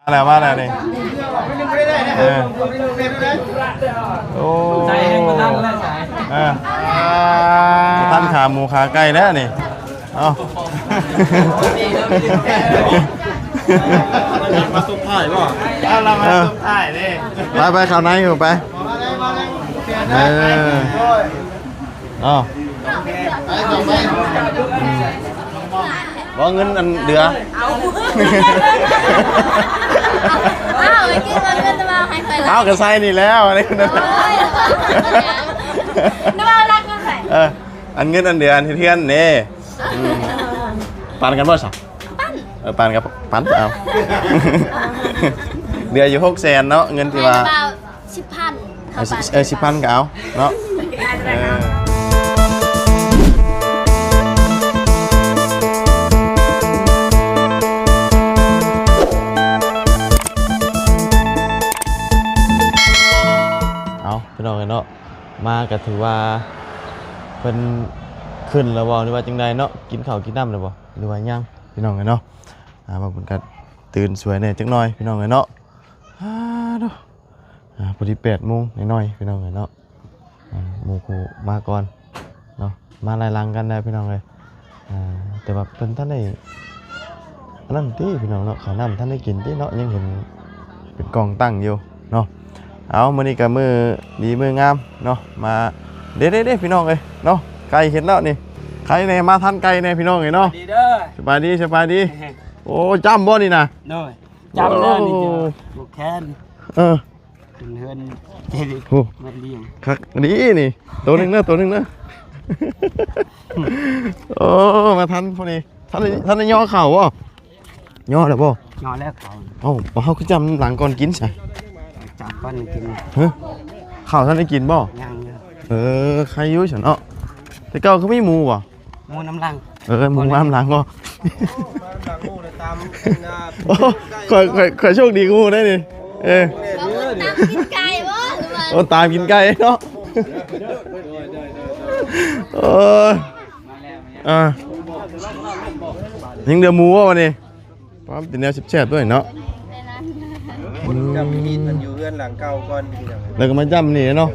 ມາແລ້ວ ມາແລ້ວນີ້ ເອີ ໂອ້ ໃສ່ໃຫ້ບໍ່ທັນແລ້ວ ໃສ່ ເອີ ບໍ່ທັນຂາໝູຂາໄກ່ແລ້ວນີ້ ເອົ້າ ມາສຸດທ້າຍບໍ່ ເອົາລະມາສຸດທ້າຍເດ້ ໄປ ໄປ ເຂົ້າໃນພຸ້ນໄປ ເອີ ເອົາ ບໍ່ເງິນອັນເດືອ ເອົາ ເອົາ ເອົາ ກໍໃສ່ນີ້ແລ້ວ ອັນນີ້ ເອີ ອັນເງິນອັນເດືອ ອັນເຮັດເຮືອນນີ້ ອືມ ປັນກັນບໍ່ຊະ? ປັນ ເອີ ປັນກັບປັນ ເອົາ ເຫຼືອຢູ່ຫົກແສນເນາະ ເງິນທີ່ວ່າ ສິບພັນ ເອີ ເອີ ສິບພັນກໍເອົາເນາະ ເອີ ເອົາ ພີ່ນ້ອງເອີຍເນາະ ມາກໍຖືວ່າເພິ່ນຂຶ້ນແລ້ວບໍ່ ຫຼືວ່າຈັ່ງໃດເນາະ ກິນເຂົ້າກິນນ້ຳແລ້ວບໍ່ ຫຼືວ່າຍັງ ພີ່ນ້ອງເອີຍເນາະ ອ່າ ວ່າເພິ່ນກໍຕື່ນສວຍແດ່ຈັກໜ້ອຍ ພີ່ນ້ອງເອີຍເນາະ ອາ ໂທ້ ອ່າ ພໍດີແປດໂມງໜ້ອຍໆ ພີ່ນ້ອງເອີຍເນາະ ອ່າ ໝູ່ຄູ່ມາກ່ອນເນາະ ມາຫຼາຍຫຼັງກັນໄດ໋ ພີ່ນ້ອງເອີຍ ອ່າ ແຕ່ວ່າເພິ່ນທັນໄດ້ ອັນນັ້ນຕິ ພີ່ນ້ອງເນາະ ເຂົ້ານ້ຳທັນໄດ້ກິນຕິເນາະ ຍັງເຫັນເປັນກ່ອງຕັ້ງຢູ່ເນາະ ເອົາ ມື້ນີ້ກໍມື້ດີມື້ງາມເນາະ ມາ ເດ້ໆໆ ພີ່ນ້ອງເອີຍເນາະ ໄກ່ເຫັນແລ້ວນີ້ ໃຄແດ່ ມາທັນໄກ່ແດ່ ພີ່ນ້ອງເອີຍເນາະ ສະບາຍດີເດີ ສະບາຍດີ ສະບາຍດີ ໂອ້ ຈ້ຳບໍ່ນີ້ນະ ໂດຍ ຈຳແລ້ວນີ້ ໂອ້ ເຈົ້າ ບໍ່ແຄ້ນ ເອີ ເປັນເຮືອນເຈດີ ໂອ້ ມາລ້ຽງ ຄັກດີນີ້ ໂຕໜຶ່ງເດີ ໂຕໜຶ່ງເດີ ໂອ້ ມາທັນພໍດີ ທັນໄດ້ ທັນໄດ້ຍໍເຂົ້າບໍ່? ຍໍແລ້ວບໍ່? ຍໍແລ້ວເຂົ້າ ເອົ້າ ເຮົາຄືຈຳຫຼັງກ່ອນກິນຊະ ຈຳກ່ອນກິນ ຮະ ເຂົ້າທັນໄດ້ກິນບໍ່? ຍັງຢູ່ ເອີ ໃຄຢູ່ຊັ້ນເນາະ ແຕ່ເກົ່າຄືມີໝູບໍ່? ໝູນຳຫຼັງ ເອີ ໝູມານຳຫຼັງບໍ່? ໂອ້ ຂ້ອຍ ຂ້ອຍ ຂ້ອຍໂຊກດີກວ່າໝູໄດ໋ນີ້ ເອີ ຕາມກິນໄກ່ບໍ່ ໂອ້ ຕາມກິນໄກ່ເນາະ ເອີ ອ່າ ຍັງເຫຼືອໝູບໍ່ບັດນີ້? ປ້າ ເປັນແນວແຊບໆ ດ້ວຍເນາະ ຈຳທີ່ເພິ່ນຢູ່ເຮືອນຫຼັງເກົ່າກ່ອນ ແລ້ວກໍມາຈຳນີ້ເນາະ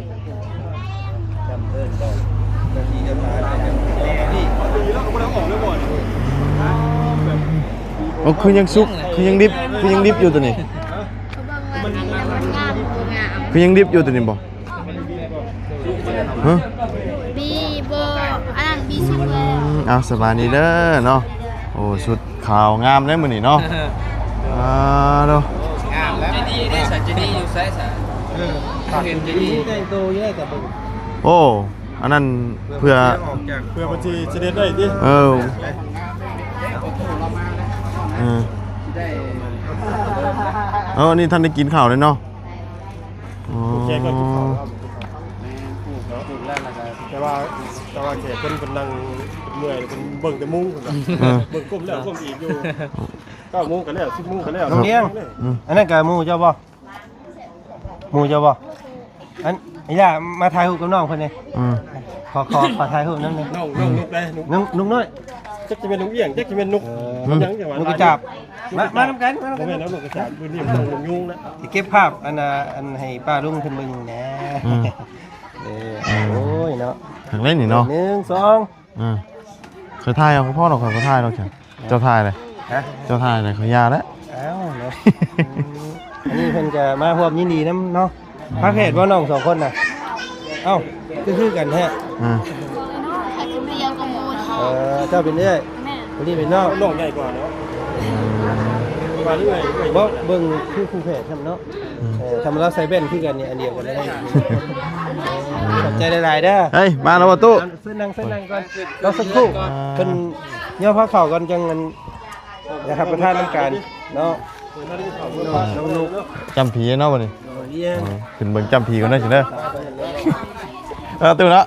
ຈຳເພິ່ນກ່ອນ ເຈົ້າທີ່ເຈົ້າທາງເພິ່ນ ໂອ້ ຄືຍັງສຸກ ຄືຍັງດິບ ຄືຍັງດິບຢູ່ຕົວນີ້ ຄືຍັງດິບຢູ່ຕົວນີ້ບໍ່? ຮະ ບີບໍ່ ອັນນັ້ນບີສຸກແລ້ວ ເອົາ ສະບາຍດີເດີເນາະ ໂອ້ ຊຸດຂາວງາມເດ້ມື້ນີ້ເນາະ ອ່າ ໂດ ງາມແລ້ວ ເຈດີເດ້ ສາເຈດີຢູ່ໃສສາ ເອີ ເຫັນເຈດີແຕ່ງໂຕຢູ່ໄດ້ ແຕ່ເບິ່ງ ໂອ້ ອັນນັ້ນເພື່ອ ເພື່ອເພິ່ນຊິສະເດັດໄດ້ຕິ ເອີ ເອີ ເອີ ອັນນີ້ທັນໄດ້ກິນເຂົ້າເລີຍເນາະ ອໍ ແຂກກໍກິນເຂົ້າແລ້ວ ແຕ່ວ່າ ແຕ່ວ່າແຂກເພິ່ນ ເພິ່ນນັ່ງເມື່ອຍ ເພິ່ນເບິ່ງແຕ່ມຸ້ງ ເພິ່ນວ່າ ເອີ ເບິ່ງກົ້ມແລ້ວກົ້ມອີກຢູ່ ເກົ້າໂມງກໍແລ້ວ ສິບໂມງກໍແລ້ວ ນ້ອງລຽງ ອືມ ອັນນັ້ນກໍໝູ່ເຈົ້າບໍ່? ໝູ່ເຈົ້າບໍ່? ອັນ ອີ່ຫຼ້າ ມາຖ່າຍຮູບກັບນ້ອງເພິ່ນແດ່ ອືມ ຂໍ ຂໍ ຂໍຖ່າຍຮູບນຳແດ່ ນ້ອງ ນ້ອງນຸກໄດ໋ ນຸກ ນຸກນ້ອຍ ຈັກຊິແມ່ນນົກອຽງ ຈັກຊິແມ່ນນົກ ເອີ ຫຍັງ ໜູກກະຈາບ ມາ ມານຳກັນ ມານຳກັນ ບໍ່ແມ່ນແລ້ວ ນົກກະຈາບ ມື້ນີ້ມັນຕ້ອງຍຸງແລ້ວ ຊິເກັບພາບ ອັນນ່າ ອັນໃຫ້ປ້າລຸງເພິ່ນເບິ່ງແດ່ ອືມ ເອີ ໂອ້ຍເນາະ ທາງເຫຼັ້ນນີ້ເນາະ ໜຶ່ງ ສອງ ອ່າ ຂ້ອຍຖ່າຍເອົາ ພໍດອກ ຂ້ອຍບໍ່ຖ່າຍດອກ ເຈົ້າຖ່າຍເລີຍ ຮະ ເຈົ້າຖ່າຍເລີຍ ຂ້ອຍຢ່າແລ້ວ ອ້າວເນາະ ອືມ ອັນນີ້ເພິ່ນກໍມາຮ່ວມຍິນດີນຳເນາະ ອືມ ພາແພດບໍ່ນ້ອງສອງຄົນນະ ເອົ້າ ຄື ຄືກັນແທ້ ອ່າ ເອີ ເຈົ້າເປັນເອື້ອຍ ແມ່ນ ຜູ້ນີ້ເປັນນ້ອງ ນ້ອງໃຫຍ່ກວ່າເນາະ ວ່າເອື້ອຍ ເບິ່ງຄືຄູ່ແຝດຊ້ຳເນາະ ອືມ ເອີ ທຳມະດາໃສ່ແວ່ນຄືກັນນີ້ ອັນດຽວກັນເລີຍ ຂອບໃຈຫຼາຍໆເດີ ເຮີ້ຍ ມາແລ້ວບໍ່ຕູ້? ເຊີນນັ່ງ ເຊີນນັ່ງກ່ອນ ລໍສັກຄູ່ ອ່າ ເພິ່ນຍໍພາເຂົ້າກ່ອນ ຈັ່ງອັນ ໄດ້ຮັບປະທານນຳກັນເນາະ ນ້ອງນຸກ ຈຳຜີເນາະບັດນີ້ ຂຶ້ນເບິ່ງຈຳຜີກ່ອນເດີ ເອີ ຕູ້ເນາະ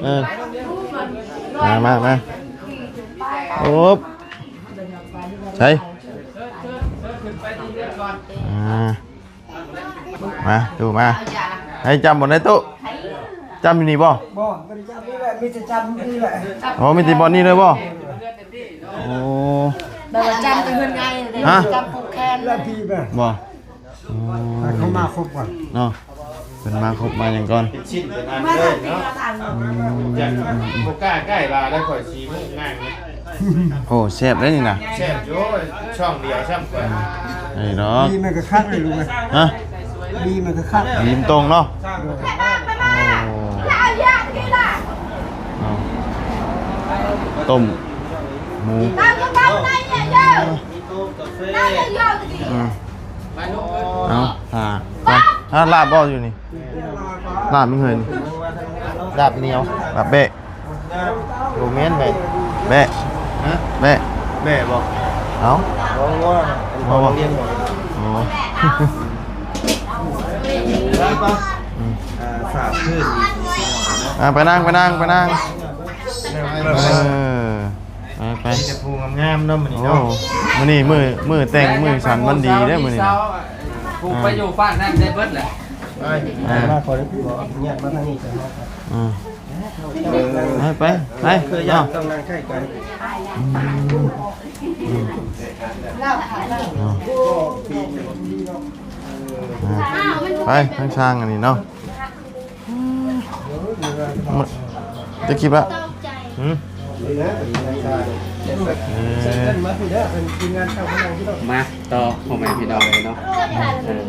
ເອີ ມາ ມາ ມາ ໂອບ ໃສ ອ່າ ມາ ຕູ້ມາ ໃຫ້ຈຳບ່ອນໃດຕູ້ ຈຳຢູ່ນີ້ບໍ່? ບໍ່ ບໍ່ໄດ້ຈຳນີ້ແຫຼະ ມີແຕ່ຈຳນີ້ແຫຼະ ອໍ ມີແຕ່ບ່ອນນີ້ເລີຍບໍ່? ໂອ້ ແບບວ່າຈຳແຕ່ເຮືອນໃຫຍ່ເດ້ ຮະ? ຈຳຜູກແຂນ ແລ້ວທີ່ແບບ ບໍ່? ໃຫ້ເຂົາມາຄົບກ່ອນເນາະ ເພິ່ນມາຄົບມາຫຍັງກ່ອນ ເປັນຊິ້ນເປັນອັນເລີຍເນາະ ອືມ ບໍ່ກ້າໃກ້ວ່າໄດ້ ຂ້ອຍຊິມຸງງາງນະ ໂອ້ ແຊບເດ້ນີ້ນະ ແຊບຢູ່ ຊ່ອງດຽວຊ້ຳຂ້ອຍ ນີ້ດອກ ດີມັນກໍຄັກເລີຍລູກເອີຍ ຮະ? ດີມັນກໍຄັກ ດີມັນຕົງເນາະ ໂອ້ ເອົາ ຕົ້ມໝູ ອືມ ເອົາ ຖ້າ ຖ້າລາບບໍ່ຢູ່ນີ້ ລາບມີເຮີຍນີ້ ລາບໜຽວ ລາບແບ້ ບໍ່ແມ່ນແບ້ ແບ້ ຮະ ແບ້ ແບ້ບໍ່ ເອົາ ບໍ່ ບໍ່ ບໍ່ ບໍ່ ອໍ ໄປ ໄປ ອືມ ອ່າ ສາບຄືນອີກ ອ່າ ໄປນັ່ງ ໄປນັ່ງ ໄປນັ່ງ ເອີ ໄປ ໄປ ມີແຕ່ຜູ້ງາມໆເນາະມື້ນີ້ເນາະ ໂອ້ ມື້ນີ້ມື້ ມື້ແຕ່ງມື້ສັນວັນດີເດ້ມື້ນີ້ນະ ຜູ້ໄປຢູ່ຟາກນັ້ນໄດ້ເບິດແຫຼະ ອ່າ ມາຂໍອະນຸຍາດມາທາງນີ້ ອ່າ ໄປ ໄປ ໄປ ຄືຢາກ ເນາະ ຕ້ອງນັ່ງໃກ້ກັນ ອືມ ອືມ ເນາະ ອ່າ ໄປທາງຊ່າງອັນນີ້ເນາະ ມາ ຈະຄລິບລະ ຫືມ ເອີ ມາຕໍ່ພໍ່ແມ່ພີ່ນ້ອງເລີຍເນາະ ເອີ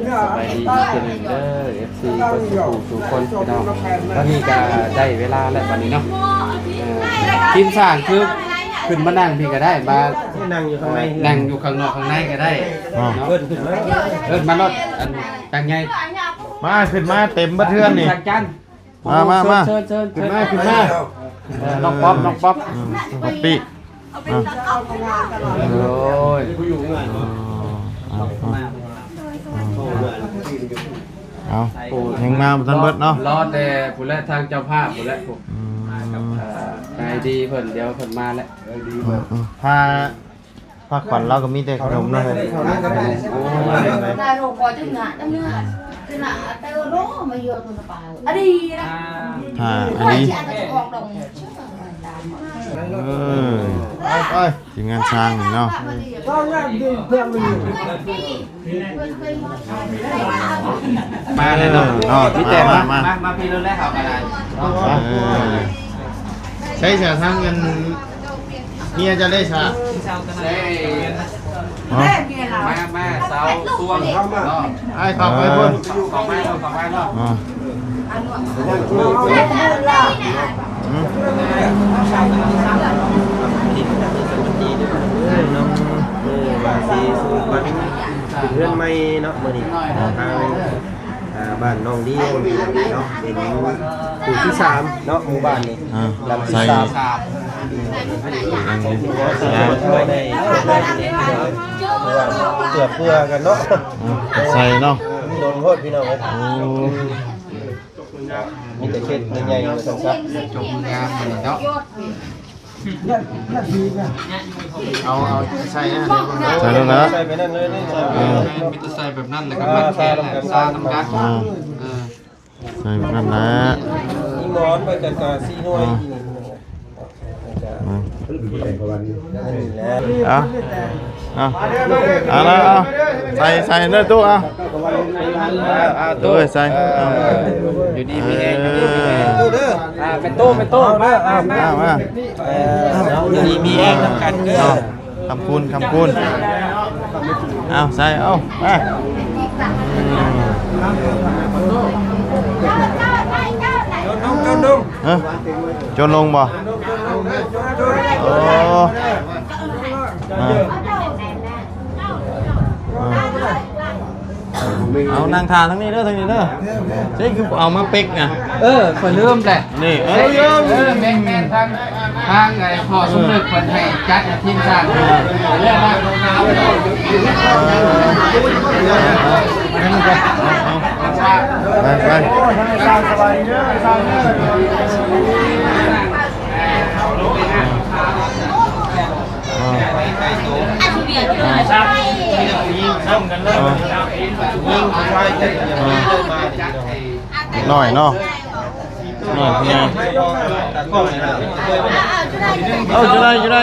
ສະບາຍດີອີກເທື່ອໜຶ່ງເດີ ເອັຟຊີ ເບິດສູ່ຜູ້ສູ່ຄົນພີ່ນ້ອງ ຕອນນີ້ກະໄດ້ເວລາແລ້ວບັດນີ້ເນາະ ເອີ ທີມຊ່າງຄືຂຶ້ນມານັ່ງພີ້ກະໄດ້ ມາ ນັ່ງຢູ່ຂ້າງໃນ ນັ່ງຢູ່ຂ້າງນອກຂ້າງໃນກະໄດ້ເນາະ ເອີ້ນຂຶ້ນມາ ເອີ້ນມາໂລດ ອັນຈັ່ງໃຫຍ່ ມາ ຂຶ້ນມາເຕັມເບິດເຮືອນນີ້ ມາ ມາ ມາ ເຊີນ ເຊີນ ຂຶ້ນມາ ຂຶ້ນມາ ເອີ ນ້ອງປັອບ ນ້ອງປັອບ ອືມ ນ້ອງປັອບປີ້ ໂອ້ຍ ເອົາ ຍັງມາບໍ່ທັນເບິດເນາະ ລໍແຕ່ຜູ້ແລະ ທາງເຈົ້າພາບຜູ້ແລະ ອືມ ເອີ ໃຈດີເພິ່ນ ດຽວເພິ່ນມາແຫຼະ ອືມ ພາ ພາຂວັນລາວກໍມີແຕ່ຂະໜົມເນາະ ໂອ້ຍ ຖ້າອັນນີ້ ເອີ ໄປ ໄປ ທີມງານຊ່າງນີ້ເນາະ ມາແລ້ວເນາະ ເອີ ເນາະ ມີແຕ່ມາ ມາ ມາ ມາ ມາພີ້ໂລດແລ້ວ ເຮົາກໍໄດ້ ເອີ ໃຊ້ສາທາງເງິນ ເມຍເຈົ້າໄດ້ສະ ໃຊ້ ມາ ມາ ສາວຊ່ວງເນາະ ອ້າຍເຂົ້າໄປພຸ້ນ ເຂົ້າໄປເນາະ ເຂົ້າໄປເນາະ ອືມ ເອີ ວ່າຊິສູ່ຂວັນເຮືອນໃໝ່ເນາະ ມື້ນີ້ທາງ ອ່າ ບ້ານໜອງດຽງເນາະ ເປັນຜູ້ທີສາມເນາະ ໝູ່ບ້ານນີ້ ອ່າ ຫຼັງທີສາມ ຫຼັງທີສາມ ໄດ້ ໄດ້ ເພື່ອ ເພື່ອກັນເນາະ ອ່າ ໃສ່ເນາະ ດົນໂພດພີ່ນ້ອງເອີຍ ໂອ້ ມີແຕ່ເຂດໃຫຍ່ໆ ວ່າຊັ້ນຊະ ຈົບງາມເນາະ. ເອົາ ເອົາໃສ່ນະ ໃສ່ແລ້ວນະ ໃສ່ໄປນັ້ນເລີຍ ໃສ່ໄປນັ້ນເລີຍ ເອີ ມີແຕ່ໃສ່ແບບນັ້ນແຫຼະ ກັບມັດແຂນແຫຼະ ຊານຳກັນ ອ່າ ເອີ ໃສ່ແບບນັ້ນແຫຼະ ມີໝອນໄປກັນກະສີ່ໜ່ວຍ ອ່າ ນີ້ແຫຼະ ອ່າ ເອົາ ເອົາລະ ເອົາ ໃສ່ ໃສ່ເດີຕູ້ ເອົາ ອ່າ ຕູ້ ຕູ້ໃສ່ ອ່າ ເອົາ ຢູ່ດີມີແຮງ ເອີ ຢູ່ດີມີແຮງ ຕູ້ເດີ ອ່າ ແມ່ຕູ້ ແມ່ຕູ້ ອ່າ ມາ ມາ ມາ ມາ ເອີ ເນາະ ຢູ່ດີມີແຮງນຳກັນເດີ ເນາະ ຄຳຄູນ ຄຳຄູນ ເອົາ ໃສ່ ເອົາ ມາ ອືມ ເອີ ໂຈນລົງບໍ່? ໂອ້ ອ່າ ອ່າ ເອົາ ນັ່ງຖ້າທາງນີ້ເດີ ທາງນີ້ເດີ ເຈົ້າຄືເອົາມາເປັກນະ ເອີ ຂ້ອຍລືມແຫຼະ ນີ້ ເອີ ເອີ ແມ່ນໆ ທາງ ທາງໄອ້ພໍ່ສົມນຶກເພິ່ນໃຫ້ຈັດທີມຊາດ ເອີ ໄປ ໄປ ໄປ ເດັກນ້ອຍເນາະ ນ້ອຍຜູ້ໃຫຍ່ ເອົາ ຢູ່ໄດ້ ຢູ່ໄດ້.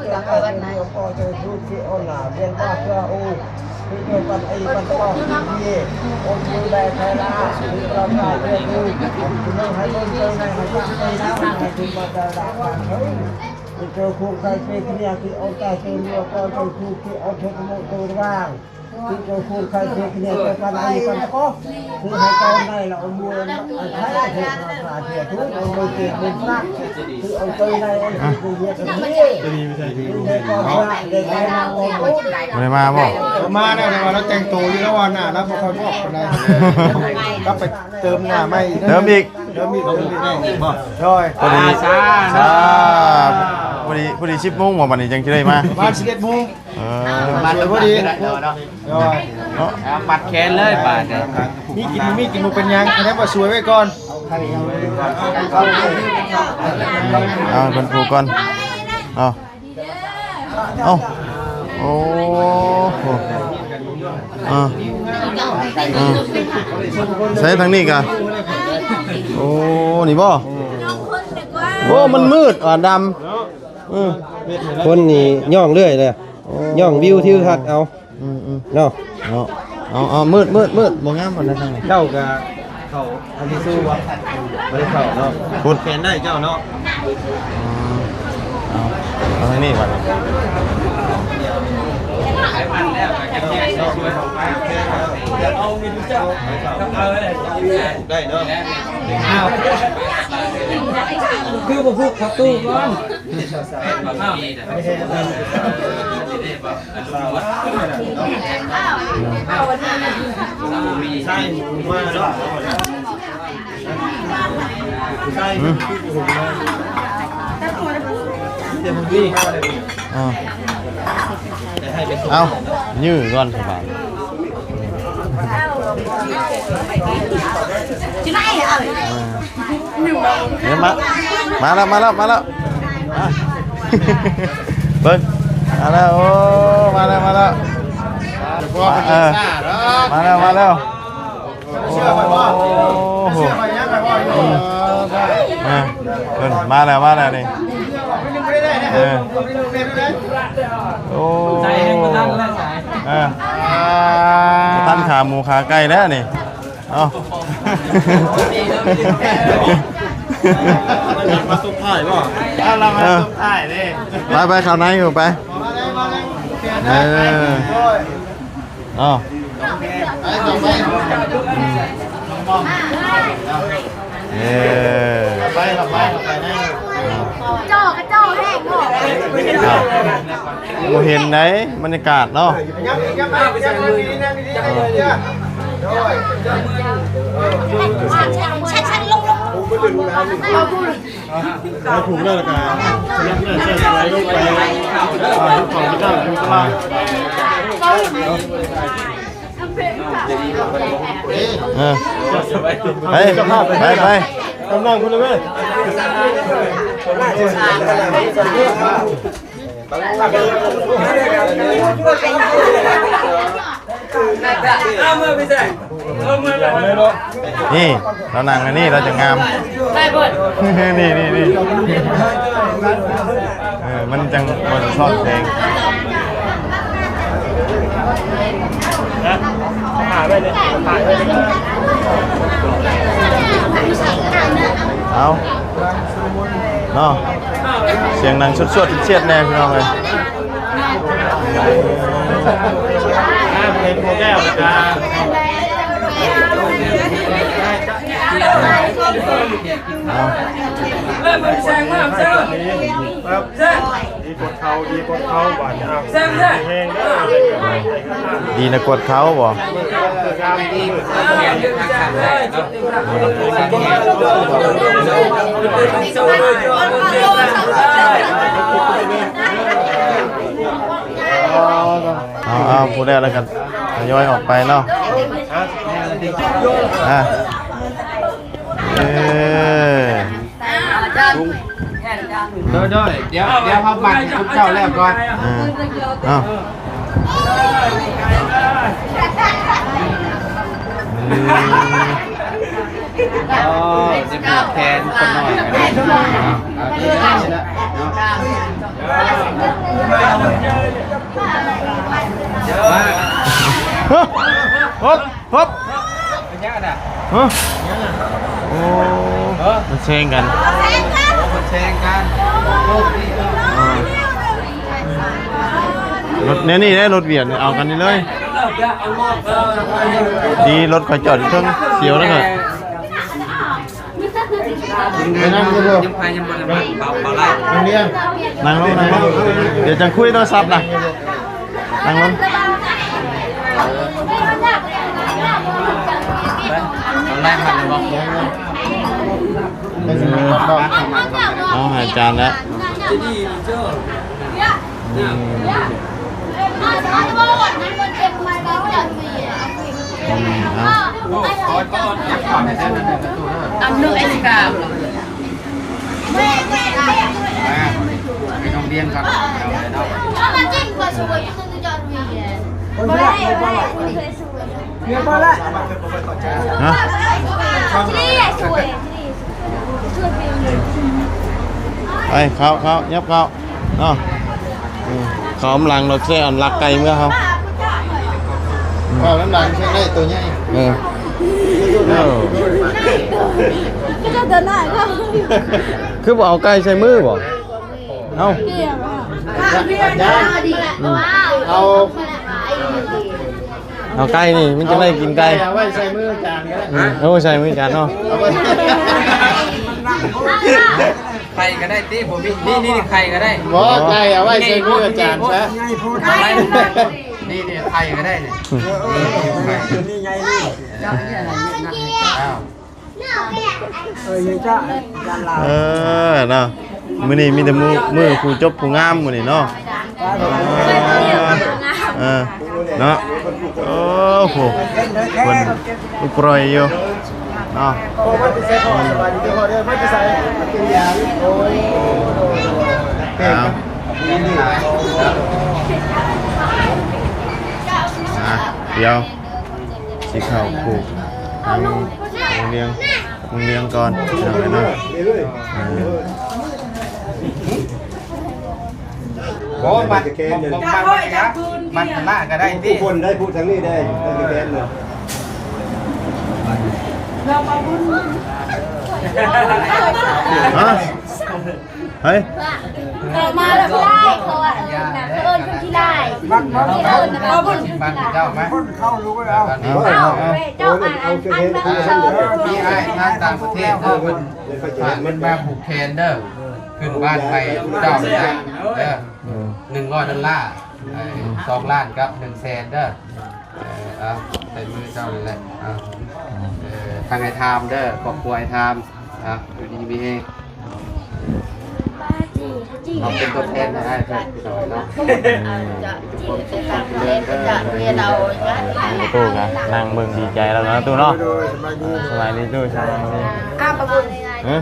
ບໍ່ໄດ້ມາບໍ່? ມາແລ້ວ ແຕ່ວ່າລາວແຕ່ງໂຕຢູ່ ລາວວ່າໜ້າລາວບໍ່ຄ່ອຍບອກປານໃດ ກໍໄປເຕີມໜ້າໃໝ່ອີກ ເຕີມອີກ ເຕີມອີກ ເຕີມອີກ ໂດຍ ພໍດີ ອ່າ ສາ ພໍດີ ພໍດີສິບໂມງບໍ່ ບັດນີ້ຈັ່ງຊິໄດ້ມາ ປະມານສິບເອັດໂມງ ເອີ ມາ ສວຍພໍດີ ໂດຍ ເນາະ ມັດແຂນເລີຍບາດນີ້ ມີກິນ ມີກິນບໍ່ເປັນຫຍັງ ຄະແນນວ່າສວຍໄວ້ກ່ອນ ເອົາ ເພິ່ນຜູກກ່ອນ ເອົາ ເອົາ ໂອ້ໂຫ ເອີ ເອີ ໃສ່ທາງນີ້ກະ ໂອ້ ນີ້ບໍ່ ໂອ້ ມັນມືດ ອ່າ ດຳ ເອີ ຄົນນີ້ຍ້ອງເລື້ອຍເລີຍ ໂອ້ ຍ້ອງວິວທິວທັດເອົາ ອືມໆ ເນາະ ເນາະ ເອົາ ເອົາ ມືດ ມືດ ມືດ ບໍ່ງາມປານໃດທາງນີ້ ເຈົ້າກະເຂົ້າອັນນີ້ສູ່ບໍ່ ບໍ່ໄດ້ເຂົ້າເນາະ ພຸດແຂນໄດ້ເຈົ້າເນາະ ອືມ ເອົາ ເອົາທາງນີ້ບັດນີ້ ໄດ້ເນາະ ຄືບໍ່ພຸດເຂົ້າຕູ້ກ່ອນ ເອົາ ຢື້ກ່ອນສະບາຍ ຊິໄດ້ເອົາ ເອີ ເອີ ມາ ມາແລ້ວ ມາແລ້ວ ມາແລ້ວ ມາ ເບິ່ງ ມາແລ້ວ ໂອ້ ມາແລ້ວ ມາແລ້ວ ມາ ເອີ ມາແລ້ວ ມາແລ້ວ ໂອ້ໂຫ ອືມ ເອີ ເພິ່ນມາແລ້ວ ມາແລ້ວນີ້ ເອີ ໂອ້ ເອີ ບໍ່ທັນຂາໝູຂາໄກ່ແລ້ວນີ້ ເອົາ ມາສຸດທ້າຍບໍ່? ເອົາລະມາ ເອີ ສຸດທ້າຍເດ້ ໄປ ໄປເຂົ້າໃນພຸ້ນໄປ ເອີ ເອົາ ເອີ ເຈົ້າກະເຈົ້າແຮງເນາະ ເອົ້າ ບໍ່ເຫັນໃດ ບັນຍາກາດເນາະ ເອົາ ໃສ່ຖົງແລ້ວລະກະ ໃສ່ໄວ້ລົງໄປ ອ່າ ຂອງເຈົ້າຢູ່ຕະຫຼາດ ເອີ ໄປ ໄປ ໄປ ກຳລັງພຸ້ນເລີຍ ເອົາເມືອໄປໃສ ເອົາເມືອໄປໃສ ນີ້ ລາວນັ່ງອັນນີ້ ລາວຈະງາມ ນີ້ ນີ້ ນີ້ ເອີ ມັນຈັ່ງບໍ່ສະທ້ອນແສງ ເອົາ ເນາະ ສຽງໜັງສວດໆ ສຽດໆ ແດ່ພີ່ນ້ອງເອີຍ ເປັນໂປແກຣມນະ ເອົາ ດີກວດເຂົ່າ ດີກວດເຂົ່າ ບາດນີ້ ແຮງເດີ ດີນະກວດເຂົ່າບໍ? ເອີ ເອົາໆ ຜູ້ໃດແລ້ວກໍທະຍອຍອອກໄປເນາະ. ອ່າ ເອີ ໂດຍໆ ດຽວ ດຽວເຮົາບັດໃຫ້ເຈົ້າແລ້ວກ່ອນ. ເອີ ເອົາ ເອີ ໂອ້ ຈະຜູກແຂນຄົນນ້ອຍ ເອົາ ເອົາ ເອົາ ຮຶບ ຮຶບ ຮຶບ ເປັນຫຍັງນະ? ຮະ? ໂອ້ ເອີ ມັນແຊງກັນ ມັນແຊງກັນ. ອ່າ ລົດແນວນີ້ເດ້ ລົດວຽດເອົາກັນນີ້ເລີຍ. ດີລົດຂ້ອຍຈອດຢູ່ເທິງ ສຽວແລ້ວຂ້ອຍ. ໄປນັ່ງຢູ່ບໍ່? ຍັງໄປ ຍັງບໍ່ໄດ້ມາ ເບົາ ເບົາໄລ່ ນັ່ງລົງ ນັ່ງລົງ ດຽວຈັ່ງຄຸຍໂທລະສັບນະ. ນັ່ງລົງ ເອົາໄລ່ມາແລ້ວບໍ່? ເອີ ເອົາໃຫ້ອາຈານແລ້ວ. ອືມ ເອົາ ອັນໜຶ່ງໄອ້ສະກາວ ໄປໂຮງຮຽນກ່ອນເນາະ. ຮະ? ໄປ ເຂົ້າ ເຂົ້າ ຫຍັບເຂົ້າເນາະ. ອືມ ເຂົ້ານຳຫຼັງ ລົດເຊອັນລັກໄກ່ເມືອເຮົາ ເຂົ້ານຳຫຼັງ ເຊິ່ງໄດ້ໂຕໃຫຍ່. ເອີ ເອີ ຄືບໍ່ເອົາໄກ່ໃສ່ມືບໍ? ເອົ້າ ອືມ ເອົາ ເອົາໄກ່ນີ້ ມັນຈະໄດ້ກິນໄກ່. ເອົາໄວ້ໃສ່ມືອາຈານກໍໄດ້. ອືມ ເອົາໄວ້ໃສ່ມືອາຈານເນາະ. ເອົາໄວ້ ໄຂ່ກໍໄດ້ຕິ ບໍ່ມີ ນີ້ ນີ້ ໄຂ່ກໍໄດ້. ບໍ່ ໄກ່ເອົາໄວ້ໃສ່ມືອາຈານຊະ. ນີ້ ນີ້ ໄຂ່ກໍໄດ້ນີ້. ອືມ ນີ້ ໄຂ່ ນີ້ໃຫຍ່ນີ້. ເອີ ເນາະ ມື້ນີ້ມີແຕ່ມື້ ມື້ຜູ້ຈົບຜູ້ງາມມື້ນີ້ເນາະ. ເອີ ເນາະ ໂອ້ໂຫ ເພິ່ນອຸປຣອຍຢູ່ເນາະ. ເອົາ ອ່ະ ດຽວຊິເຂົ້າຜູກທາງ ລຸງລຽງ ລຸງລຽງກ່ອນ ພີ່ນ້ອງເອີຍເນາະ. ເອີ ບໍ່ ມັດ ມັດ ມັດ ມັດ ມັດລະກໍໄດ້ຕິ ຜູ້ຄົນໄດ້ ຜູ້ທາງນີ້ໄດ້ ໄດ້ແກນເລີຍ. ຮະ? ເຮີ້ຍ ເຂົ້າມາແລ້ວບໍ່ໄດ້ ເພາະວ່າ ເອີ ເອີ້ນຄົນຂີ້ລ້າຍ ມັນ ມັນ ເອີ້ນຄົນຂີ້ລ້າຍ ມັນເຈົ້າມາ ເອົາ ເອົາ ເຈົ້າມາ ອັນ ອັນ ອັນ ມີອ້າຍທາງຕ່າງປະເທດເດີ ເພິ່ນຝາກເງິນມາຜູກແຂນເດີ ຂຶ້ນບ້ານໃໝ່ເຈົ້ານີ້ນະເດີ ໜຶ່ງຮ້ອຍດອນລາ ສອງລ້ານກັບໜຶ່ງແສນເດີ. ເອີ ເອົາ ໃສ່ມືເຈົ້ານີ້ແຫຼະ ເອົາ ເອີ ທາງອ້າຍທາມເດີ ຄອບຄົວອ້າຍທາມ ເອົາ ຢູ່ດີມີແຮງ ເອົາເປັນຕົວແທນໃຫ້ອ້າຍເພິ່ນ ພີ່ນ້ອງເນາະ. ອືມ ໂຕກໍນັ່ງເບິ່ງດີໃຈແລ້ວເນາະ ຕູ້ເນາະ. ສະບາຍດີຕູ້ ສະບາຍດີ. ອ້າວ ປະບຸນ ຮະ?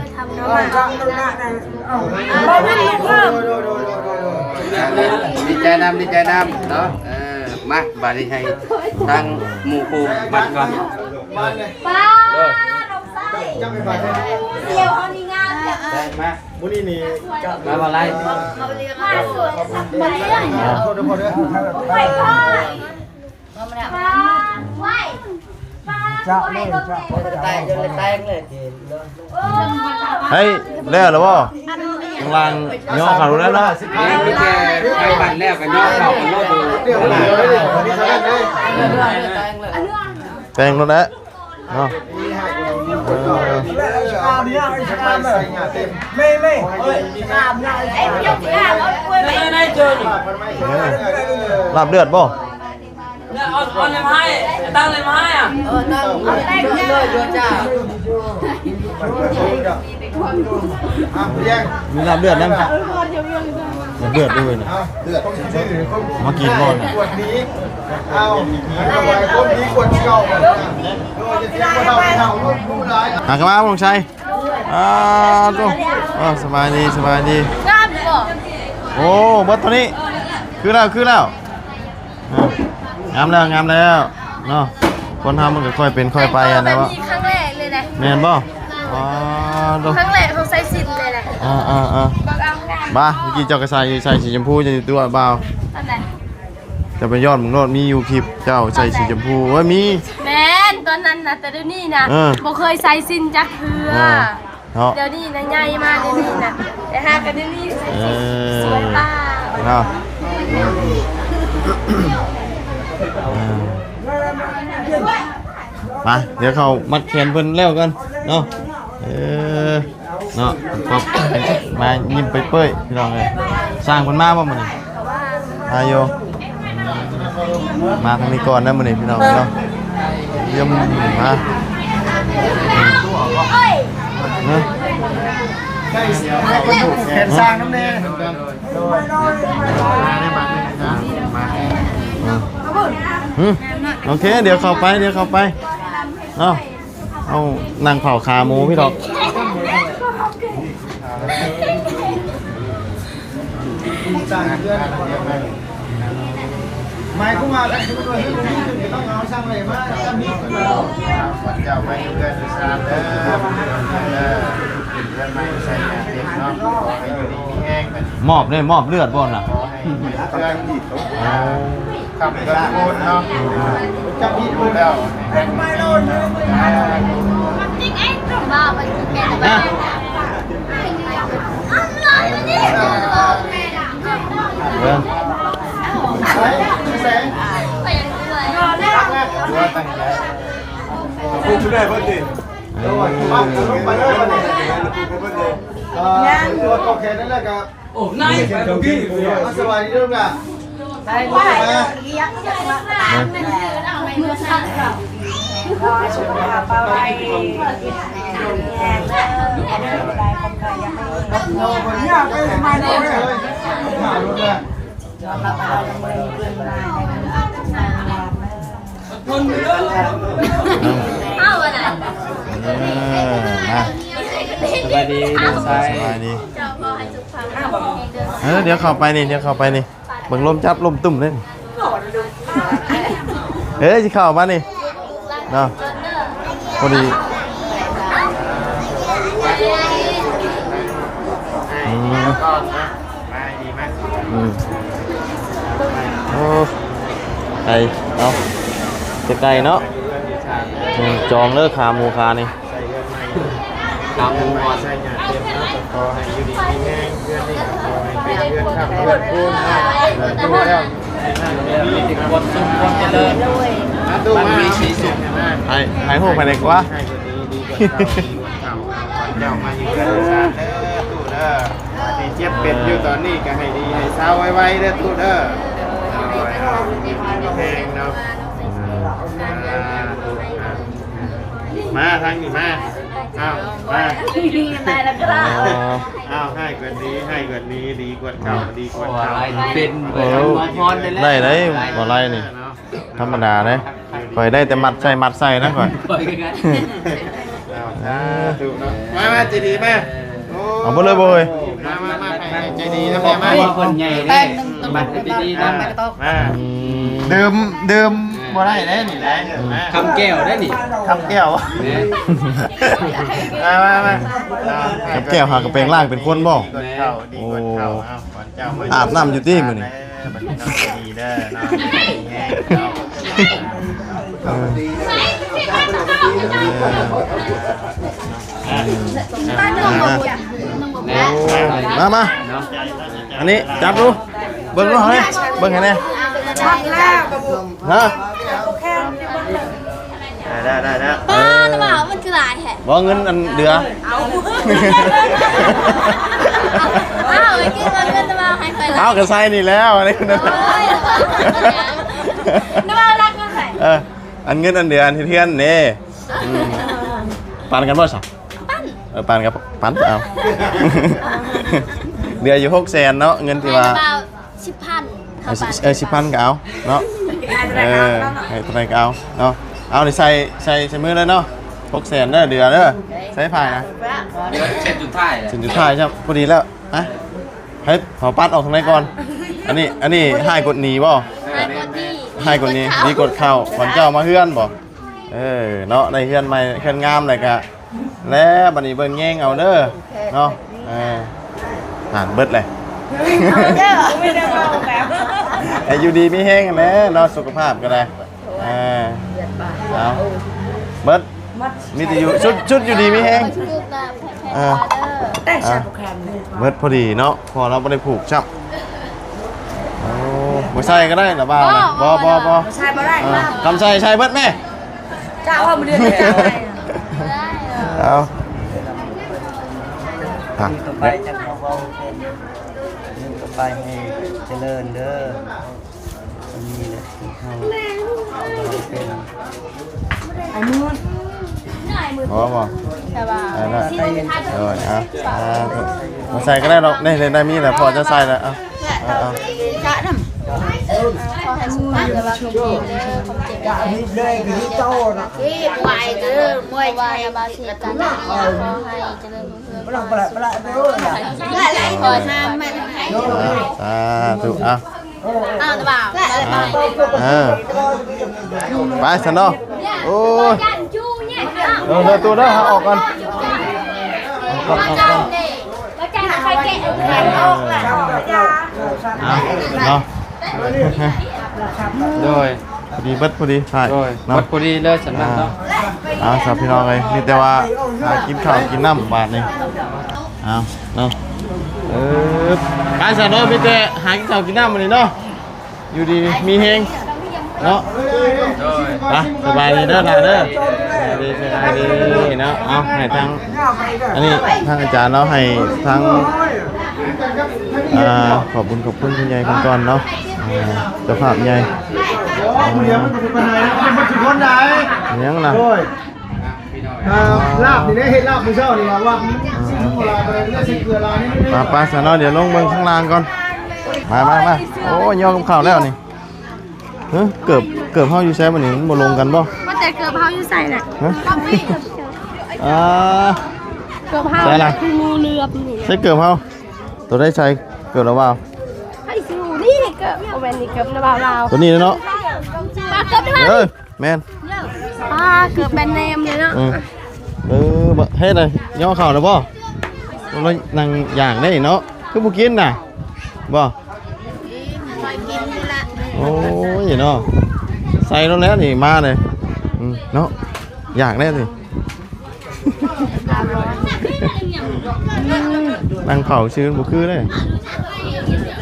ດີໃຈນຳ ດີໃຈນຳເນາະ. ເອີ ມາ ບາດນີ້ໃຫ້ທາງໝູ່ຄູ່ມັດກ່ອນ. ປ້າ ນ້ອງຊາຍ ສຽວເຮົານີ້ງາມແທ້. ມາ ມື້ນີ້ນີ້ ມາບໍ່ໄດ້ ມາສວຍ ມາລ້ຽງ ຂໍໂທດເດີ ຂໍໂທດເດີ ໄປກ່ອນ. ເຈົ້າເລີຍ ເຈົ້າ ເຈົ້າ ເຈົ້າ ເຮີ້ຍ ແລ້ວລະບໍ່? ຂ້າງລ່າງຍໍເຂົ້າແລ້ວເນາະ. ມີແຕ່ໄປບັດແລ້ວກໍຍໍເຂົ້າກັນໂລດ. ແຕ່ງໂລດແຫຼະເນາະ. ເອີ ລາບເລືອດບໍ່? ເອົາ ເອົາເລັມໃຫ້ ຕັ້ງເລັມໃຫ້ອະ. ເອີ ຕັ້ງ ເອົາແປ້ງເລີຍ ເລີຍ ເລີຍຈ້າ. ມີລາບເລືອດນຳ ລາບເລືອດດ້ວຍນະ ມາກິນບໍ່ນະ ຫາກະມາບໍ່ໄຊ ອາ ໂຕ ເອີ ສະບາຍດີ ສະບາຍດີ ງາມຢູ່ບໍ່? ໂອ້ ເບິດເທົ່ານີ້ ຄືແລ້ວ ຄືແລ້ວ ເອີ ງາມແລ້ວ ງາມແລ້ວເນາະ ຄົນເຮົາມັນກໍຄ່ອຍເປັນຄ່ອຍໄປຫັ້ນແຫຼະເນາະ ຄັ້ງແລກເລີຍນະ ແມ່ນບໍ່? ອໍ ໂຕ ຄັ້ງແລກເຮົາໃສ່ສິ້ນເລີຍນະ ເອີໆໆ ບາ ເມື່ອກີ້ເຈົ້າກໍໃສ່ຢູ່ ໃສ່ສີຊົມພູ ເຈົ້າຢູ່ຕົວະບ່າວ ຕອນໃດ? ຈະໄປຍ້ອນເບິ່ງໂລດ ມີຢູ່ຄລິບເຈົ້າໃສ່ສີຊົມພູ ໂອ້ຍ ມີ ແມ່ນ ຕອນນັ້ນນະ ແຕ່ດຽວນີ້ນະ ເອີ ບໍ່ເຄີຍໃສ່ສິ້ນຈັກເທື່ອ ເອີ ເນາະ ດຽວນີ້ນະ ໃຫຍ່ມາດຽວນີ້ນະ ແຕ່ຫາກະດຽວນີ້ ເອີ ສວຍປາເນາະ ເອີ ມາ ດຽວເຂົ້າມັດແຂນເພິ່ນແລ້ວກ່ອນເນາະ ເອີ ເນາະ ມາຍິ້ມເປີຍໆ ພີ່ນ້ອງເອີຍ ຊ່າງເພິ່ນມາບໍ່ມື້ນີ້? ມາຢູ່ ມາທາງນີ້ກ່ອນນະມື້ນີ້ ພີ່ນ້ອງເອີຍເນາະ ຢ້ຽມມາ ເຫັນຊ່າງນຳແດ່ ໂອເຄ ດຽວເຂົ້າໄປ ດຽວເຂົ້າໄປເນາະ. ເອົານັ່ງເຝົ້າຂາໝູພີ່ດອກ ໝາຍຄວາມວ່າ ຄັນສົມມຸດວ່າເຮືອນບໍ່ມີຂຶ້ນ ກໍຕ້ອງເອົາຊ່າງໄວ້ມາ ຊ່າງມີຂຶ້ນ ເຈົ້າໄປຢູ່ເຮືອນຢູ່ຊານເດີ ເຮືອນໃໝ່ໃສ່ຍາເຕັມເນາະ ຂໍໃຫ້ຢູ່ດີມີແຮງ ມອບເດ້ ມອບເລືອດບໍ່ນະ ເຮືອນ ຄຳເກີດໂພນເນາະ ຈັບຜິດໂພນແລ້ວ โอ้ นายไปตรงนี้ สบายดีลูกหล่ะ ไป ไป ไป สุขภาพปลอดภัย เอ้า เออ มา สบายดี น้องชาย สบายดี เออ เดี๋ยวเข้าไปนี่ เดี๋ยวเข้าไปนี่ เบิ่งลมจับลมตุ่มเด้ เอ้ย สิเข้ามานี่ เนาะ พอดี อืม อืม โอ้ ไกล เนาะ ไกลเนาะ อืม จองเด้อ ขาหมูขานี่ ใส่เฮือนใหม่ ตามหมู่ก่อน ใส่หญ้าเต็มเนาะ ก็ขอให้อยู่ดีมีแฮง เฮือนนี่ก็ขอให้เป็นเฮือนค้ำเฮือนคูณเนาะ เออ ดูแล้ว มีแต่ความสุขความเจริญ มาดู มันมีสีสุข ให้ ให้ฮู้ภายในกว่า ให้ก็ดี ดีกว่าเก่า ดีกว่าเก่า ขอเจ้ามาอยู่เฮือนอยู่ซานเด้อ ตู้เด้อ ที่เจ็บเป็นอยู่ตอนนี้ก็ให้ดีให้เซาไวๆ เด้อ ตู้เด้อ โดย เอา อยู่ดีมีแฮงเนาะ สาธุ มาทางนี้มา อ้าว มา อ๋อ อ้าว ให้กว่านี้ ให้กว่านี้ ดีกว่าเก่า ดีกว่าเก่า เป็น โอ้ ได้ ได้ บ่ไล่นี่ เนาะ ธรรมดาเด้ ข้อยได้แต่มัดใส่ มัดใส่นะข้อย ข้อยคือกัน อ้าว สาธุเนาะ มา มา ใจดีมา โอ้ เอาเบิดเลยบ่เฮ้ย มา มา มา ให้ใจดีนะแม่มา ตัวเพิ่นใหญ่เด้ บัตรใจดีนะ มา อืม ดื่ม ดื่มบ่ได้เด้นี่นะ คำแก้วได้นี่ คำแก้ว แม่ มา มา มา คำแก้วหากะแปลงร่างเป็นคนบ่ ดีกว่าเก่า ดีกว่าเก่า เอา ขวัญเจ้ามา อาบน้ำอยู่ติมื้อนี้ เออ บัดนี้เนาะ ดีเด้อเนาะ มีแฮงเนาะ เออ มา มา มา อันนี้จับดู เบิ่งดูเฮ้ย เบิ่งให้แน่ ฮะ ได้ ได้ ได้ ได้ ป้า เออ น้ำหวานมันคือหลายแท้ บ่ เงินอันเหลือ เอา อ้าว ไอ้กินเงินน้ำหวานให้ข้อยละ เอา ก็ใส่นี่แล้ว อันนี้ โอ้ย น้ำหวานรักเงินไผ เออ อันเงินอันเหลืออันเฮ็ดเฮือนนี่ อืม ปันกันบ่ซะ ปัน ເອີ ປານກໍປັນເອົາ ເຫຼືອຢູ່ຫົກແສນເນາະ ເງິນທີ່ວ່າ ໃຫ້ລະບ່າວສິບພັນ ເອີ ສິບພັນກໍເອົາເນາະ ເອີ ໃຫ້ເທົ່າໃດກໍເອົາເນາະ ເອົານີ້ໃສ່ ໃສ່ ໃສ່ມືເລີຍເນາະ ຫົກແສນເດີ ເດືອເດີ ໃສ່ພາຍນະ ເສັ້ນສຸດທ້າຍ ເສັ້ນສຸດທ້າຍ ພໍດີແລ້ວ ຮະ ໃຫ້ເຂົາປັດອອກທາງໃດກ່ອນ ອັນນີ້ ອັນນີ້ຮ້າຍກົດໜີບໍ່? ຮ້າຍກົດໜີ ຮ້າຍກົດໜີ ດີກົດເຂົ້າ ຂວັນເຈົ້າມາເຮືອນບໍ່? ເອີ ເນາະ ໄດ້ເຮືອນໃໝ່ ເຮືອນງາມ ແລ້ວກະ ແລ້ວບັດນີ້ເບິ່ງແຍງເອົາເດີເນາະ ເອີ ຫັ້ນເບິດແຫຼະ ເອົາເດີ ໃຫ້ຢູ່ດີມີແຮງຫັ້ນແຫຼະເນາະ ສຸຂະພາບກໍໄດ້ ເອີ ເອົາ ເບິດ ມີແຕ່ຢູ່ ຊຸດ ຊຸດຢູ່ດີມີແຮງ ເອີ ເອົາ ເບິດພໍດີເນາະ ເພາະວ່າເຮົາບໍ່ໄດ້ຜູກຊ້ຳ ໂອ້ ບໍ່ໃສ່ກໍໄດ້ລະບ່າວນະ ບໍ່ ບໍ່ ບໍ່ ບໍ່ໃສ່ບໍ່ໄດ້ ເອີ ຄຳໃສ່ໃສ່ເບິດແມ້ ເຈົ້າວ່າມື້ເດືອນເຈົ້າ ເອົາ ອ່ະ ມີຕໍ່ໄປຈັກເວົ້າເປັນ ມີຕໍ່ໄປໃຫ້ຈະເລີນເດີ ມີແຫຼະເຮົາເປັນ ບໍ່ ບໍ່ ສະບາຍ ເອີ ເອົາ ມາໃສ່ກໍໄດ້ດອກ ນີ້ ໄດ້ມີແລ້ວ ພໍຈະໃສ່ແລ້ວ ເອົາ ເອົາ ເອົາ ຈະນຳ ຂໍໃຫ້ສຸຂະພາບແບບວ່າແຂງແຮງເດີ ຄວາມເຈັບຢ່າໄດ້ມີເດີ ເອີ ໄປເດີ ມວຍໄທ ເພາະວ່າລະບາດເສຍກັນ ຂໍໃຫ້ຈະເລີນຮຸ່ງເຮືອງ ຂໍໃຫ້ສຸຂະພາບແຂງແຮງ ສາທຸ ເອົາ ເອົາ ເອີ ໄປຊັ້ນເນາະ ໂອ້ຍ ເດີ ເດີ ຕູ້ເດີ ເຮົາອອກກ່ອນ ອອກກ່ອນ ອອກກ່ອນ ເອົາເນາະ ໂດຍ ພໍດີເບິດພໍດີ ໃຊ່ ໂດຍ ເນາະ ເບິດພໍດີເລີຍຊັ້ນເນາະ ອ່າ ເອົາ ສຳລັບພີ່ນ້ອງເອີຍ ມີແຕ່ວ່າຫາກິນເຂົ້າກິນນ້ຳບາດນີ້ ເອົາເນາະ ເອີ ໄປຊັ້ນເນາະ ມີແຕ່ຫາກິນເຂົ້າກິນນ້ຳມື້ນີ້ເນາະ ຢູ່ດີມີແຮງເນາະ ໂດຍ ໄປ ສະບາຍດີເດີຫຼານເດີ ສະບາຍດີ ສະບາຍດີເນາະ ເອົາ ໃຫ້ທາງ ອັນນີ້ທາງອາຈານເນາະ ໃຫ້ທາງ ອ່າ ຂອບບຸນຂອບຄຸນຜູ້ໃຫຍ່ເພິ່ນກ່ອນເນາະ ອ່າ ເຈົ້າພາບໃຫຍ່ ອ່າ ຫຍັງນະ ອ່າ ລາບນີ້ເດ້ ເຮັດລາບມື້ເຊົ້ານີ້ວ່າ ວ່າ ອ່າ ຊິເກືອຫຼາຍ ໄປ ໄປ ໄປຊະເນາະ ດຽວລົງເບິ່ງຂ້າງລ່າງກ່ອນ ມາ ມາ ມາ ໂອ້ຍ ຍໍກັບເຂົ້າແລ້ວນີ້ ເອີ ເກີບ ເກີບເຮົາຢູ່ໃສບັດນີ້ ມັນບໍ່ລົງກັນບໍ່? ວ່າແຕ່ເກີບເຮົາຢູ່ໃສນະ? ຮະ? ອ່າ ເກີບເຮົາ ໃສລະ? ຄືງູເຫຼືອບນີ້ນະ ໃສ່ເກີບເຮົາ ໂຕໃດໃສ່ເກີບລະບ່າວ? ໃຜຊິຮູ້ ນີ້ເກີບ ບໍ່ແມ່ນ ນີ້ເກີບລະບ່າວລາວ ໂຕນີ້ເນາະ ວ່າເກີບລະບ່າວ ເອີ ແມ່ນ ອ່າ ເກີບແບຣນເນມເລີຍເນາະ ເອີ ເອີ ເຮັດໃດ ຍໍເຂົ້າແລ້ວບໍ່? ໂອ້ຍ ນັ່ງຢາກໄດ້ເນາະ ຄືບໍ່ກິນນະ ບໍ່? ໂອ້ຍເນາະ ໃສ່ລົງແລ້ວນີ້ ມາເລີຍ ອືມ ເນາະ ຢາກແລ້ວນີ້ ນັ່ງເຜົາຊື່ບໍ່ຄືເດ້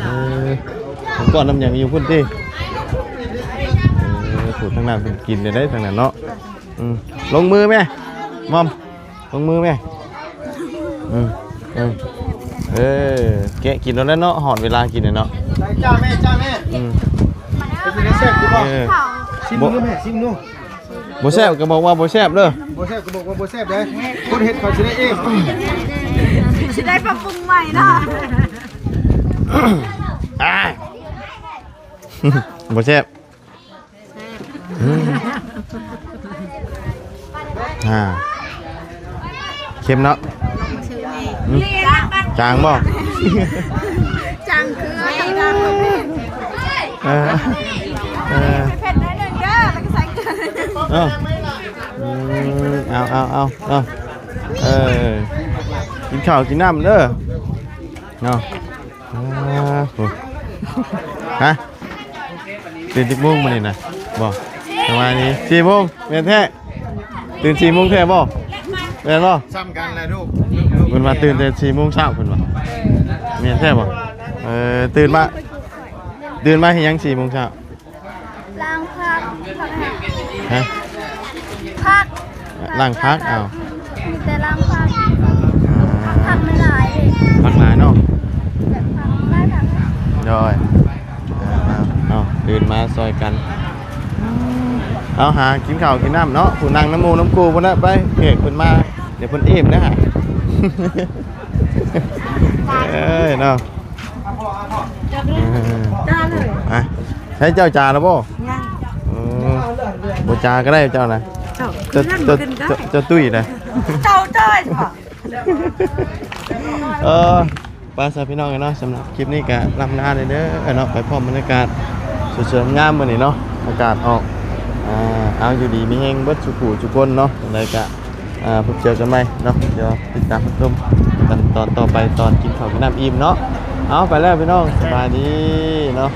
ເອີ ເອົາກ້ອນນ້ຳຫຍັງຢູ່ພຸ້ນຕິ ເອີ ຜູ້ທາງນັ້ນເພິ່ນກິນໄດ້ທາງນັ້ນເນາະ ອືມ ລົງມືແມ່ ມອມ ລົງມືແມ່ ອືມ ອືມ ເອີ ແກະກິນແລ້ວແຫຼະເນາະ ຮອດເວລາກິນແລ້ວເນາະ ໄດ້ຈ້າແມ່ ຈ້າແມ່ ອືມ ເປັນຈັ່ງໃດ ແຊບຢູ່ບໍ່? ເອີ ຊິມດູແມ່ ຊິມດູ ບໍ່ແຊບກໍບອກວ່າບໍ່ແຊບເດີ ບໍ່ແຊບກໍບອກວ່າບໍ່ແຊບເດ້ ຄົນເຮັດເຂົາຊິໄດ້ເອງ ຊິໄດ້ປັບປຸງໃໝ່ເນາະ ອ່າ ບໍ່ແຊບ ອືມ ອ່າ ເຄັມເນາະ ອືມ ຈາງບໍ່? ຈາງເຄືອ ເອີ ເອີ ເຜັດໜ້ອຍໜຶ່ງເດີ ແລ້ວກໍໃສ່ເກືອ ເອີ ອືມ ເອົາ ເອົາ ເອົາ ເອີ ກິນເຂົ້າກິນນ້ຳເດີ ເນາະ ອ່າ ໂອ້ ຮະ ຕື່ນຈັກໂມງມື້ນີ້ນະ? ບໍ່ ປະມານນີ້ ສີ່ໂມງ ແມ່ນແທ້ ຕື່ນສີ່ໂມງແທ້ບໍ່? ແມ່ນບໍ່? ສ່ຳກັນແຫຼະລູກ ເພິ່ນວ່າຕື່ນແຕ່ສີ່ໂມງເຊົ້າ ເພິ່ນວ່າ ແມ່ນແທ້ບໍ່? ເອີ ຕື່ນມາ ຕື່ນມາເຮັດຫຍັງສີ່ໂມງເຊົ້າ? ລ້າງຜັກ ຮະ? ຜັກ ລ້າງຜັກ ອ້າວ ມີແຕ່ລ້າງຜັກ ອ່າ ຜັກມັນຫຼາຍເດ້ ຜັກຫຼາຍເນາະ ແບບຜັກຫຼາຍຜັກ ໂດຍ ອ່າ ເອົາ ຕື່ນມາຊ່ອຍກັນ ເອົາ ຫາກິນເຂົ້າກິນນ້ຳເນາະ ຜູ້ນັ່ງນຳໝູ່ນຳຄູ່ພຸ້ນນະ ໄປ ແຂກເພິ່ນມາ ດຽວເພິ່ນອີ່ມເດ້ ຫາ ເອີຍເນາະ ເອີ ຈ້າເລີຍ ອ່ະ ໃຊ້ເຈົ້າຈາແລ້ວບໍ່? ຍັງ ເອີ ບໍ່ຈາກໍໄດ້ເຈົ້ານະ ເຈົ້າ ເຈົ້າ ເຈົ້າຕຸ້ຍນະ ເຈົ້າຈ້ອຍບໍ່? ເອີ ໄປຊະພີ່ນ້ອງເອີຍເນາະ ສຳລັບຄລິບນີ້ກໍລ່ຳລາເດີເນາະ ໄປພ້ອມບັນຍາກາດສວຍໆງາມມື້ນີ້ເນາະ ອາກາດອອກ ອ່າ ເອົາ ຢູ່ດີມີແຮງເບິດສູ່ຜູ້ສູ່ຄົນເນາະ ຈັ່ງໃດກໍ ອ່າ ພົບເຈີກັນໃໝ່ເນາະ ດຽວຕິດຕາມຮັບຊົມກັນຕອນຕໍ່ໄປ ຕອນກິນເຂົ້າກິນນ້ຳອີ່ມເນາະ ເອົາ ໄປແລ້ວພີ່ນ້ອງ ສະບາຍດີເນາະ.